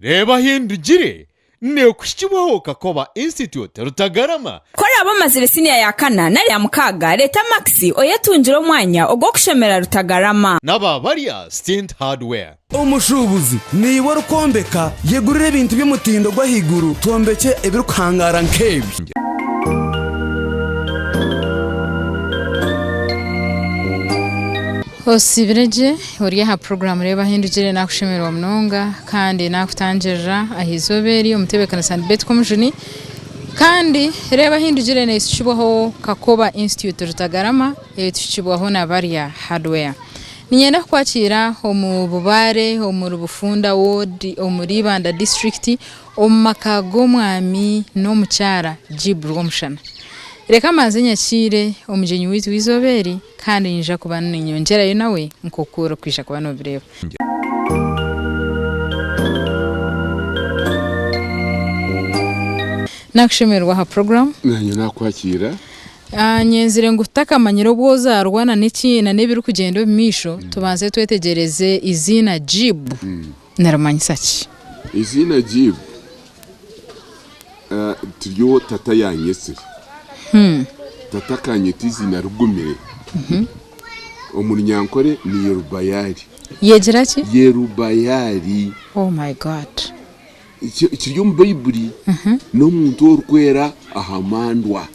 Reeba Hindugire neekuhikibwaho Kakoba Institute Rutagarama. Ku oraabe omazire siniya ya kana nari ya mukaaga, reeta makisi oyetungire omwanya ogw'okushomera Rutagarama. N'aba barya Stint Hardware. Omushuubuzi, Niiwe orikwombeka, yegurire ebintu by'omutindo gw'ahaiguru twombekye ebirikuhangaara nk'ebi. Osiibire gye ori aha puroguraamu Reeba Ahindugire nakushemererwa munonga kandi nakutangirira aha izooba eri omutebeekanisa ni Betty Komujuni kandi Reeba Ahindugire neehikibwaho Kakoba Institute Rutagarama etuhikibwaho na Barya Hardware. Niinyenda kukwakiira omu Bubaare omuri Bufunda ward omuri Ibanda disiturikiti omu maka g'omwami n'omukyara Jib Rwomushana. Reka mbanze nyakiire omugyenyi waitu w'eizooba eri. Kandi niinyija kuba niinyongyerayo nawe nk'oku orikwija kuba noobireeba. Naakushemererwa aha puroguraamu. Naanye naakwakiira. Nyenzire ngu tutakamanyire obu ozaarwa na n'eki na n'ebirikugyenda omu maisho, tubanze twetegyereze eiziina Jib nirimanyisa ki? Eiziina Jib tiryo tata yaanyetsire. Tata akanyeta eiziina rigumire. Omu Runyankore ni Yerubayali. Yegira ki? Yerubayali. Oh my God. Kiri omu Baibuli n'omuntu orikwera aha mandwa.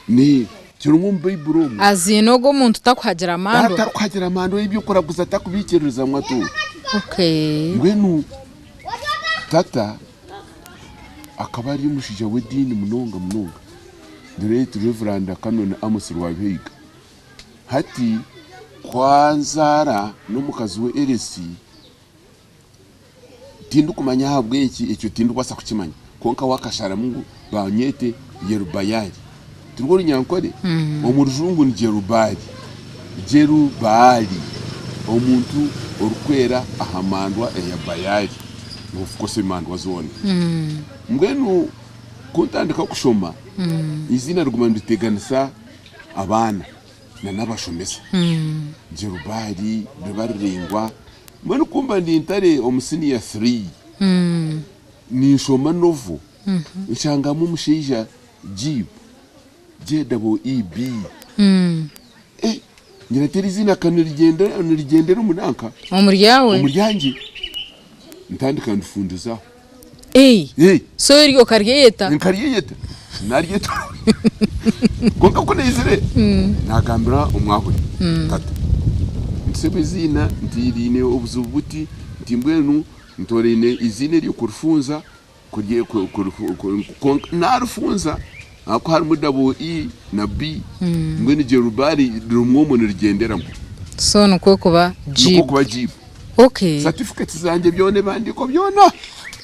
Ni kirimu omu Baibuli omwo. Aziina ogwo omuntu takuhagira mandwa. Tarikuhagira mandwa eby'okuraguza takubiikiririzamu ati. Okay. Mbwenu tata akaba ari omushaija w'ediini munonga munonga. The late Reverand Canon Amos Rwabiheiga. Hati ku anzaara n'omukazi we Elsie, Tindikumanya ahabw'enki ekyo tindikubaasa kukimanya, kwonka we akasharamu ngu baanyeete Yerubayali. Tirwo Runyankore? Omu Rujungu ni Jerubaali. Jerubaali, omuntu orikwera aha mandwa eya Bayali, of course emandwa zoona. Mbwenu ku ntandika kushoma, eiziina riguma niriteganisa abaana n'abashomesa. Jerubaali riba riraingwa. Mbwenu ku mba ndi ntare omu siniya thrii, ninshoma novo, nshangamu omushaija Jib, J-E-E-B. Eh, ngira nti eri iziina ka nirigyendera omu nanka? Omu ryawe? Omu ryangye. Ntandika ndifundizaho. Ei, Eh. so eryo okaryeyeta? Nkaryeyeta, naryeta. Kwonka ku naizire, nagambira omwahuri, tata, nti sebo eiziina nti riine obuzibu buti, nti mbwenu ntoreine eiziina eryo kurifunza, kurye- ku- kurifu- ku- kwonka narifunza ahakuba harimu double E na B, mbwenu Jerubali rimwe omwo nirigyenderamu. So nikwo kuba Nikwo Jib. kuba Jib. Okay. Certificates zangye byona ebihandiiko byona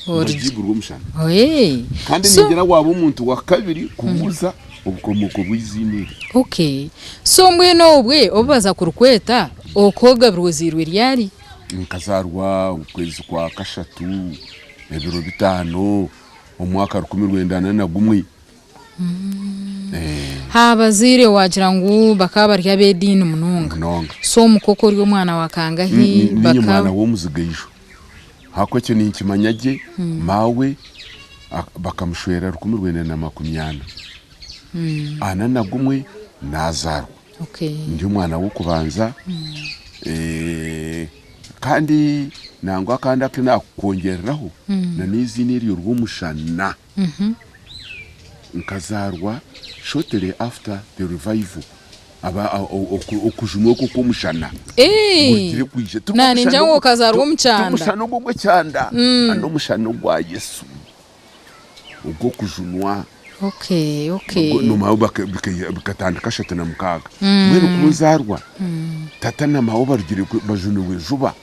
Ori- Mujibu Rwomushana. Hey. Kandi So, ningira waaba omuntu wa kabiri kubuuza obukomooko bw'eiziina eri. okay. So mbwenu obwe obu baza kurikweta okogabirwa ozairwe ryari? Nkazaarwa omu kwezi kwa kashatu ebiro bitaano omwaka 1941. Ha abazaire waagira ngu bakaba bari ab'ediini munonga. Munonga. So omuka okwo ori omwana wa kangahi? Niinye mwana w'omuzigaijo. Ahakuba ekyo ninkimanya gye, maawe bakamushwera 1940. 41 naazaarwa. Ndi omwana w'okubanza. Kandi nangwa akandi aku naakukwongyereraho, na n'eiziina eryo Rwomushana. Nkazaarwa shortly after the revival, aba okujunwa okwo kw'omushana gurugire kwija. Ti Na ningira ngu okazaarwa omu kyanda. Ti omushana ogwo ogw'ekyanda, n'omushana ogwa Yesu ogw'okujunwa. Okay, okay. Noomanya bikatandika 36. Mbwenu ku nzaarwa, tata na maawe barugire bajunirwe juba,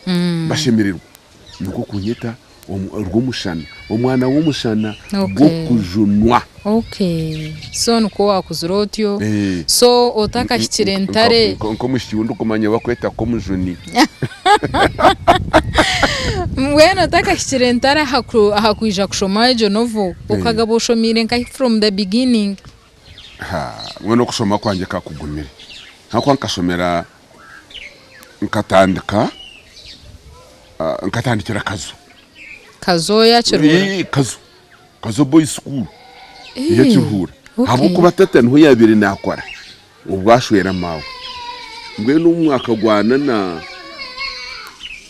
bashemererwa, nikwo kunyeta Rw'omushana, omwana w'omushana gw'okujunwa. Okay, so nikwo wakuzire otyo, Eh. so otakahikire ntare. Nk'omwishiki ou ndikumanya bakweta Komujuni. Mbwenu otakahikire ntare aha kwija kushoma egyo novel, okagaba oshomiire nkahi from the beginning? Ha, mbwenu okushoma kwangye kakugumire. Ahakuba nkashomera, nkatandika. Nkatandikira Kazo. Kazo ya Kiruhura? Ee, Kazo. Kazo Boys School eya Kiruhura. Okay. Ahabw'okuba tata niho yaabaire naakora obwo ashwera maawe. Mbwenu omu mwaka gwa ana na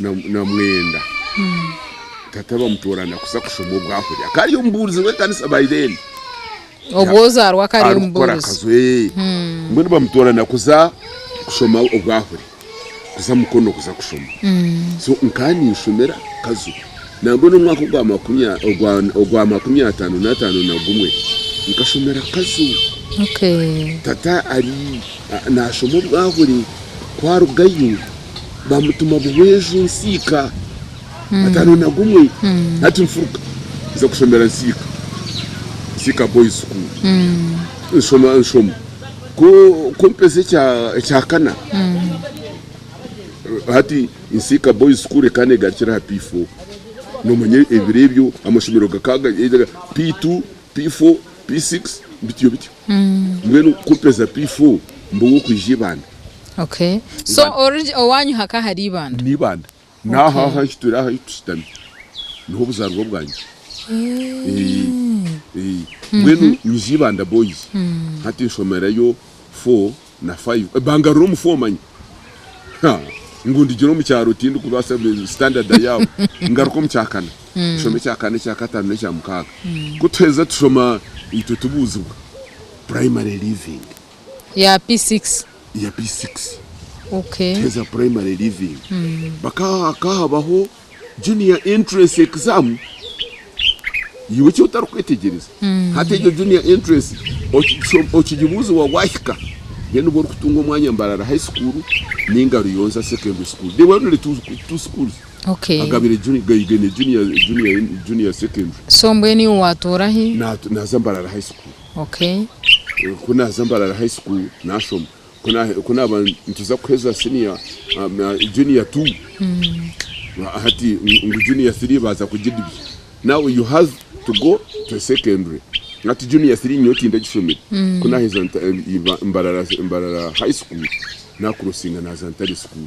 na mwenda, tata bamutoorana kuza kushoma obwahuri. Akaba ari omubuurizi w'ekanisa by then. Obwo ozaarwa akaba ari Arikukora omubuurizi. Kazo, ee. Mbwenu bamutoorana kuza kushoma obwahuri. Kuza Mukono kuza kushoma. So nkaba ninshomera Kazo. Nambwenu omwaka ogwa makumi ogwa ogwa 54 na gumwe nkashomera Kazo. Okay. Tata ari nashoma obwahuri ku arugayo bamutuma Buhweju Nsiika 51 hati nfuruka nza kushomera Nsiika, Nsiika Boys School nshoma nshoma ku ku mpeza ekya ekyakana Hati Nsiika Boys School ekaba negarukira aha P4. Nomanya ebiro ebyo amashomero gakaba gari P2, P4, P6 bityo bityo. Mbwenu ku mpeza P4 mba ow'okwija Ibanda. Okay. So origi owanyu hakaba hari Ibanda? Ni Ibanda. N'aha aha ahi turi aha ahi tushutami niho obuzaarwa bwangye. Mbwenu nyija Ibanda Boys hati nshomerayo 4 na 5 bangarura omu 4 manya Ha, ngu ndigire omu kyaro tindikubaasa standard yaabo ngaruka omu kyakana nshoma ekyakana ekyakataano n'ekyamukaaga ku tuheza tushoma itwe tubuuzibwa primary leaving Ya P6. ya P6 Okay. tuheza primary leaving baka hakahabaho Junior entrance exam iwe eki otarikwetegyereza hati egyo junior entrance okigibuuzibwa wahika then nibwo orikutunga omwanya Mbarara high school ninga Ruyonza secondary school they were only two schools Okay. agabire gaine junior, junior, junior secondary. So mbwenu iwe watoora hi? Naza Mbarara high school. Okay. Ku naza Mbarara high school nashoma. Ku naaba nituza kuheza siniya junior tu hati ngu junior thiri baaza kugidibya now you have to go to secondary hati junior thiri nyowe tindagishomire ku naaheza Mbarara Mbarara high school naakurosinga naaza Ntare school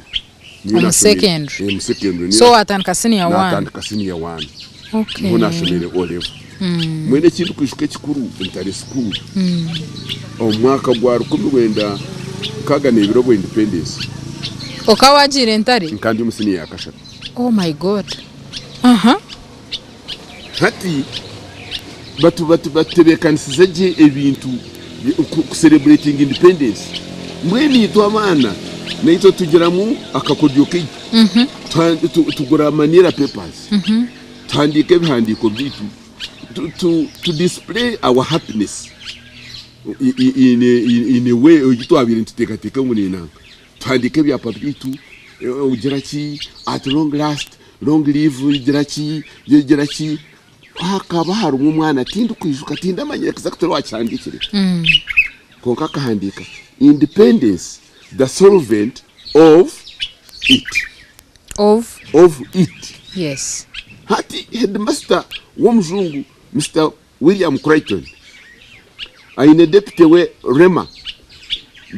Omu secondary. Omu secondary So waatandika siniya one? Naatandika siniya one. Okay. Niho naashomeire O level. Mbwenu eki ndikwijuka ekikuru Ntare school omu mwaka gwa 1962 obwa independence. Okaba waagiire Ntare? Nkaba ndi omu siniya ya kashatu. Oh my God. Aha. Hati batu batu batutebeekanisize gye ebintu ku celebrating independence. Mbwenu itwe abaana naitwe tugiramu akakodyo kaitu. Tugura manila papers, tuhandiika ebihandiiko byaitu to display our happiness in a way ei twabaire nituteekateeka ngu nenanga. Tuhandiika ebyapa byaitu, ogira ki, at long last, long live gira ki, gira ki. Hakaba harimu omwana tindikwijuka tindamanya exactly owakihandiikire kwonka akahandiika independence the solvent of it. Of? Of it. Yes. Hati headmaster w'omujungu Mister William Crichton aine deputy we Rema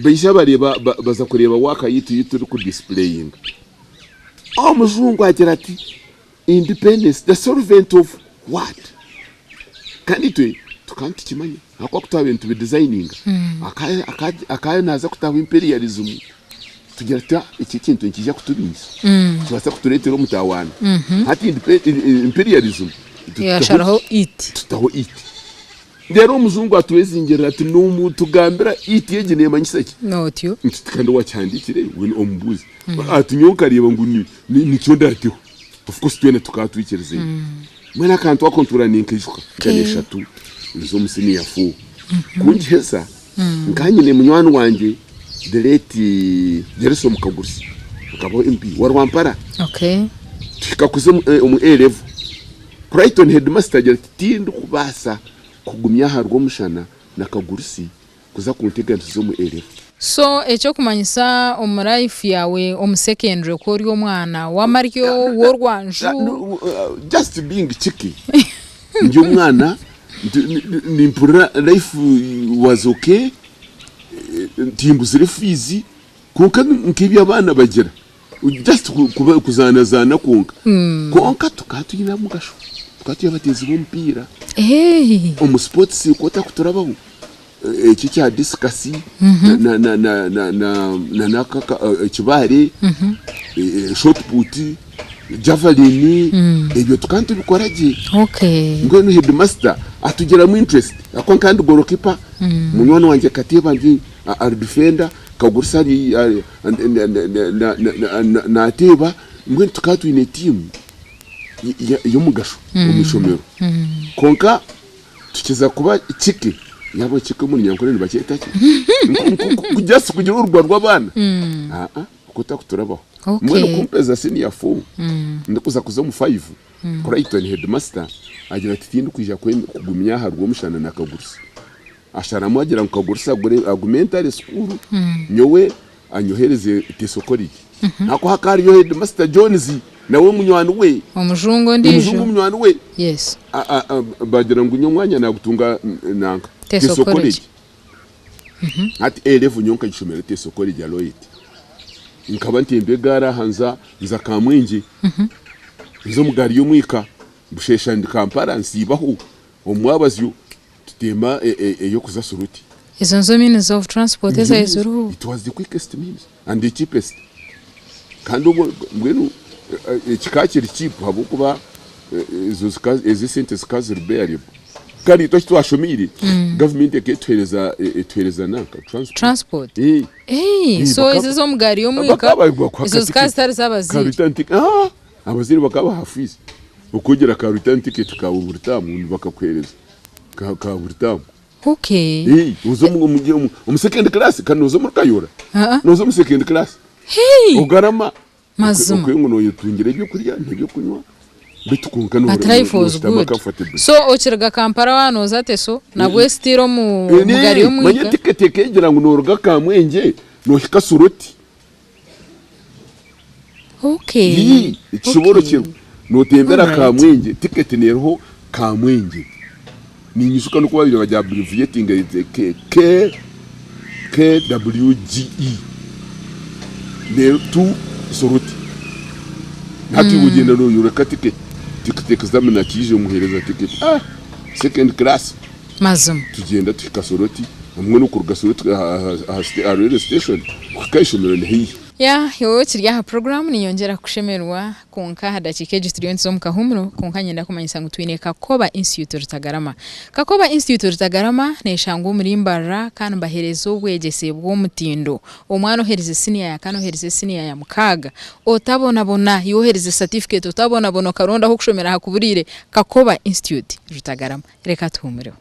baija bareeba baza kureeba work yaitu ei turi ku displayinga. Omujungu agira ati Independence the solvent of what? Kandi itwe tukaba nitukimanya ahakuba ku twabaire nitubi designinga akaba naaza kutaho imperialism tugira tuti eki ekintu nikiija kutubiisa kibaasa kutureetera omutawaana. Hati imperialism Yasharaho it. Tutaho it. Reero omujungu atwezingirira ati nomutugambira it egi nemanyisa ki? Notyo. Nti kandi owakihandikire we omubuuze. Ati nyowe nkareeba ngu nikyo ndateho. Of course twena tukaba twikirizaine. Mbwenu akantu ako ntuura ninkaijuka. Nka n'eshatu nza omu senior four. Ku ngiheza nkaba nyine munywani wangye the late Gerson Kagurusi akabaho MP wa Rwampara. Okay. Tuhika kuza omu A level. Crichton headmaster agira ati, Tindikubaasa kugumya aha Rwomushana na Kagurusi kuza kunteganisiza omu A level. So ekyokumanyisa omu life yawe omu secondary oku ori omwana wamaryo, worwanju. Just being cheeky ndi omwana nimpurira life was okay timbuzire fees kwonka nk'ebi abaana bagira. Just kuba kuzaanazaana kwonka. Kwonka tukaba twine omugasho, tukaba turi abateezi b'omupiira. Omu sports ku otakuturabaho, eki ekya discus na na na na na na n'aka ekibaare, shot put, javelin, ebyo tukaba nitubikora gye. Mbwenu headmaster atugiramu interest ahakuba nkaba ndi goalkeeper, munywani wangye Kateeba ndi ari defender, Kagurisa ari naateeba, mbwenu tukaba twine tiimu y'omugasho omu ishomero. Kwonka tukiza kuba kike, yaaba kike omu Runyankore nibakyeta ki? Just kugira orugwa rw'abaana, aa okwo takuturabaho. Mbwenu ku mpeza siniya fo, ndikuza kuza omu fayivu, Clayton headmaster agira ati tindikwija kugumya aha Rwomushana na Kagurisa. Asharamu agira ngu Kagurisa agume Ntare school nyowe anyohereze Teso College. Ahakuba hakaba hariyo headmaster Jones nawe munywani we. Omujungu ondiijo. Omujungu munywani we. Yes. Bagira ngu nyowe omwanya nagutunga nanka Teso College. Hati A level nyowe nkagishomera Teso College Aloet. Nkaba ntemba egaari aha nza nza Kamwengye. Nza omu gaari y'omwika busheesha ndi Kampala nsiibaho omu mwabazyo. Tuteema ey'okuza Soroti. Ezo nizo means of transport ezabaire ziriho. It was the quickest means and the cheapest. Kandi obwo mbwenu kikaba kiri cheap ahabw'okuba ezo ezo esente zikaba ziri bearable. Kare itwe ekitwashomeire gavumenti eketuhereza etuhereza nanka transport. Transport? Eh. Eh, so Bakaba ezo ez'omu gaari y'omwika bakaba bakuha ezo zikaba ka zitari ticket z'abazaire. ka return ticket. Ah! Abazaire bakaba baha fees. Okwegyera ka return ticket kawe buri taamu nibakakuhereza. Ka ka buri taamu. Okay. Hey, oza omu omu omu omu second class kandi noza omuri Kayora. Ah. Noza omu second class. Hey! Ogarama. Mazima. Okwe ngu noyetungira ebyokurya n'ebyokunywa beitu kwonka no But life was noshutama good. comfortably. So okiriga Kampala waaba noza Teso nabwo still omu Eh, omu gari nee, manya y'omwika. ticket ekegira ngu noruga Kamwengye nohika Soroti. Okay. Ii, ekishoboro Okay. kiriho notembera Alright. Kamwengye ticket neriho Kamwengye ninyijuka noku babire bagya abbreviatinga K K KWGE ne to Soroti hati iwe ogyenda noyoreka ticket ticket examiner akiija omuhereza ticket ah second class Mazima. Tugyenda tuhika Soroti, hamwe n'okuruga Soroti aha railway station kuhika aha ishomero ni haihi. Ya, iwe okiri aha puroguraamu ninyongyera kukushemererwa kwonka aha dakiika egi turiyo nituza omu kahuumuro kwonka niinyenda kumanyisa ngu twine Kakoba Institute Rutagarama. Kakoba Institute Rutagarama neeshangwa omuri Mbarara kandi nibaheereza obwegyese bw'omutindo. Omwana oheerize siniya ya kana oheerize siniya ya mukaaga otabonabona, iwe oheerize satifiketi otabonabona okaronda ah'okushomera hakuburiire, Kakoba Institute Rutagarama. Reka tuhumureho.